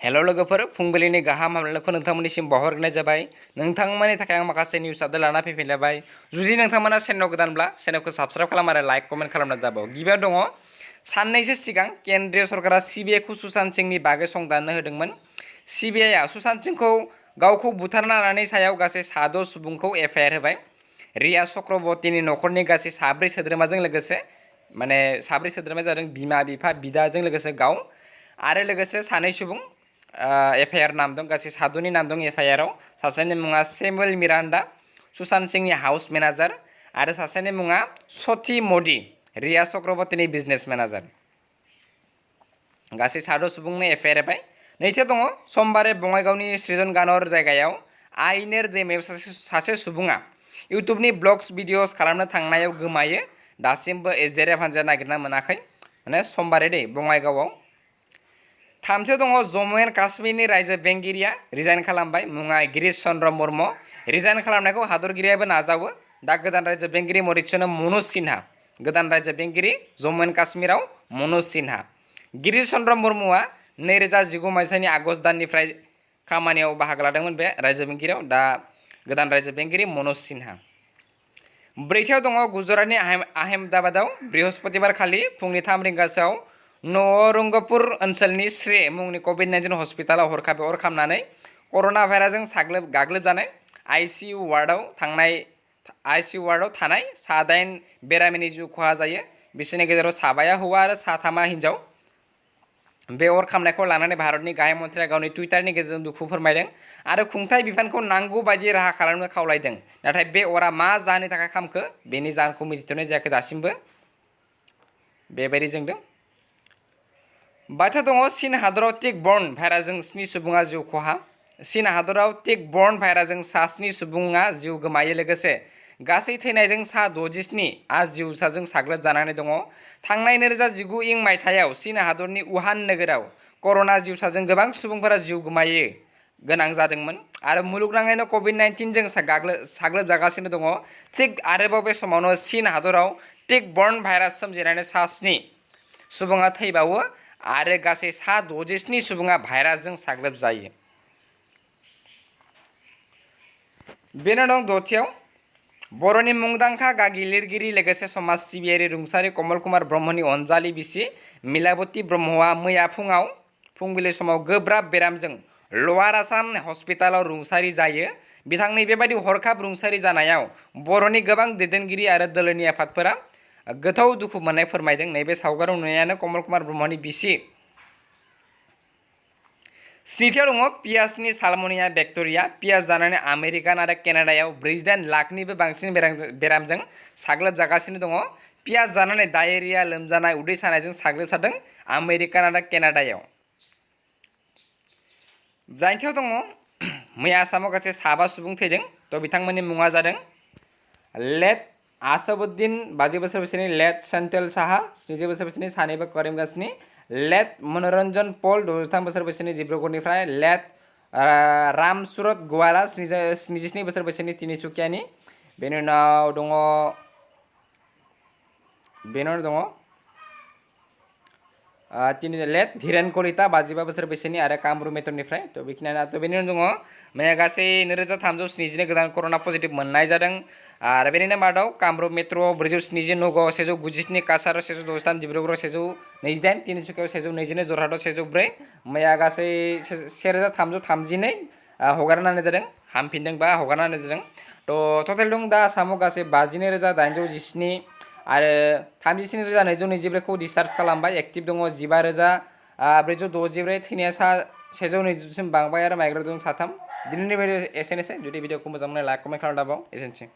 हेल' लोगोफोर फुंबिलिनि गाहाम हामलायनायखौ नोंथांमोननिसिम बावहरग्रोनाय जाबाय। नोंथांमोननि थाखाय आं माखासे निउस आपडेट लाना फैफिनलायबाय। जुदि नोंथांमोना चेनेलाव गोदानब्ला चेनेलखौ साबस्क्राइब खालाम आरो लाइक कमेन्ट खालामना दाबाव। गिबियाव दङ साननैसो सिगां केन्द्रीय सरकारा सिबिआइखौ सुशांत सिंहनि बागै संदाननो होदोंमोन। सिबिआइआ सुशांत सिंहखौ गावखौ बुथारना लानायनि सायाव गासै 6 सुबुंखौ एफआइआर होबाय। रिया चक्रवर्तीनि नखरनि गासै 4 सोद्रोमाजों लोगोसे माने 4 सोद्रोमाया जादों बिमा बिफा बिदाजों लोगोसे गाव आरो लोगोसे 2 सुबुं एफआइआर नाम दं। गासै 7नि नाम दं एफआइआराव। सासेनि मुङा सेमुएल मिरान्डा, सुशांत सिंहनि हाउस मेनेजार, आरो सासेनि मुङा सती मोदी, रिया चक्रवर्तीनि बिजनेस मेनेजार। गासै 7 सुबुंनो एफआइआर होबाय। नैथियाव दङ समबारे बङाइगावनि सृजनगानर जायगायाव आइनेर दैमायाव सासे सुबुङा इउटुबनि ब्लग्स भिडिअस खालामनो थांनायाव गोमायो। दासिमबो एसडिआरएफ हान्जाया नागिरना मोनाखै। माने समबारे दै बङाइगावआव। थामथियाव दङ जम्मु एन्ड काश्मीरनि रायजो बेंगिरिया रिजाइन खालामबाय। मुङा गिरीश चन्द्र मुर्मु। रिजाइन खालामनायखौ हादरगिरियाबो नाजावो। दा गोदान रायजो बेंगिरि महरै थिसनो मनोज सिन्हा। गोदान रायजो बेंगिरि जम्मु एन्ड काश्मीराव मनोज सिन्हा। गिरीश चन्द्र मुर्मुआ 2019 मायथाइनि आगस्त दाननिफ्राय खामानियाव बाहागो लादोंमोन बे रायजो बेंगिरियाव। दा गोदान रायजो बेंगिरि मनोज सिन्हा। ब्रैथियाव दङ गुजरातनि आहमेदाबादाव बृहस्पतिबार खालि फुंनि 3 रिंगासोआव नवरंगपुर ओनसोलनि श्रे मुंनि कभिड-19 हस्पिटालाव हरखाबै अर खामनानै कर'ना भाइरासजों गाग्लोबजानाय आइसिइउ वार्डआव थानाय 8 बेरामिनि जिउ खहा जायो। बिसोरनि गेजेराव 7 हौवा आरो 3 हिन्जाव। बे अर खामनायखौ लानानै भारतनि गाहाय मन्थ्रिया गावनि टुइटारनि गेजेरजों दुखु फोरमायदों आरो खुंथाय बिफानखौ नांगौ बायदि राहा खालामनो खावलायदों। नाथाय बे अरा मा जाहोननि थाखाय खामखो बेनि जाहोनखौ मिथिथ'नाय जायाखै दासिमबो। बेबायदि जोंदों। बाथ्रा दङ चीन हादराव टिक बर्न भाइरासजों 7 सुबुङा जिउ खहा। चीन हादराव टिक बर्न भाइरासजों 7 सुबुङा जिउ गोमायो। लोगोसे गासै थैनायजों 67 जिउसाजों साग्लोबजानानै दङ। थांनाय 2019 इं मायथाइयाव चीन हादरनि उहान नोगोराव कर'ना जिउसाजों गोबां सुबुंफोरा जिउ गोमायो गोनां जादोंमोन आरो मुलुगनाङैनो कभिड-19 जों साग्लोबजागासिनो दङ। थिग आरोबाव बे समावनो चीन हादराव टिक बर्न भाइरास सोमजिनानै 7 सुबुङा थैबावो आरो गासै 67 सुबुङा भाइरासजों साग्लोबजायो। बेनो दं दथियाव बर'नि मुंदांखा गागि लिरगिरि लोगोसे समाज सिबियारि रुंसारि कमल कुमार ब्रह्मनि अनजालि बिसि मिलाबती ब्रह्मआ मैया फुंबिलि समाव गोब्राब बेरामजों लवार आसाम हस्पिटालाव रुंसारि जायो। बिथांनि बेबायदि हरखाब रुंसारि जानायाव बर'नि गोबां दैदेनगिरि आरो दोलोनि आफादफोरा गोथौ दुखु मोननाय फोरमायदों। नैबे सावगारियाव नुनायानो कमल कुमार ब्रह्मनि बिसि। स्निथियाव दङ पियाजनि सालमनिया बेक्टेरिया। पियाज जानानै आमेरिकान आरो केनाडायाव 48 लाखनिबो बांसिन बेरामजों साग्लोबजागासिनो दङ। पियाज जानानै डायेरिया लोमजानाय उदै सानायजों साग्लोबसारदों आमेरिकान आरो केनाडायाव। दाइनथियाव दङ मैया आसामाव गासै 7 सुबुं थैदों। थ' बिथांमोननि मुङा जादों लेट आसादुद्दिन 50 बोसोर बैसोनि, लेट सेन्थिल साहा 70 बोसोर बैसोनि, सानैबो करिमगन्जनि, लेट मनोरन्जन पल 63 बोसोर बैसोनि डिब्रुगड़निफ्राय, लेट राम सुरत गवाला 77 बोसोर बैसोनि तिनिचुकियानि। बेनि उनाव दङ लेट धीरेन कलिता 55 बोसोर बैसोनि आरो कामरुप मेट्र'निफ्राय। थ' बेखिनियानो। बेनि उनाव दङ मैया गासै 2370 गोदान कर'ना पजिटिभ मोननाय जादों आरो बेनिनो मादाव कामरुप मेट्र'आव 470, नगावआव 197, काछाराव 163, डिब्रुगड़आव 128, तिनिचुकियाव 122, जरहाटआव 104। मैया गासै 1332 हगारना होनाय जादों, हामफिनदों बा हगारना होनाय जादों। थ' टटेल दं दा आसामाव गासै 52,817 आरो 33,224खौ डिसचार्ज खालामबाय। एक्टिभ दङ 15,464, थैनाया 120 सिम बांबाय आरो माइग्रेट दं 3। दिनैनि भिडिअ एसेनोसै। जुदि भिडिअखौ मोजां मोनो लाइक कमेन्ट खालामना दाबाव। एसेनोसै।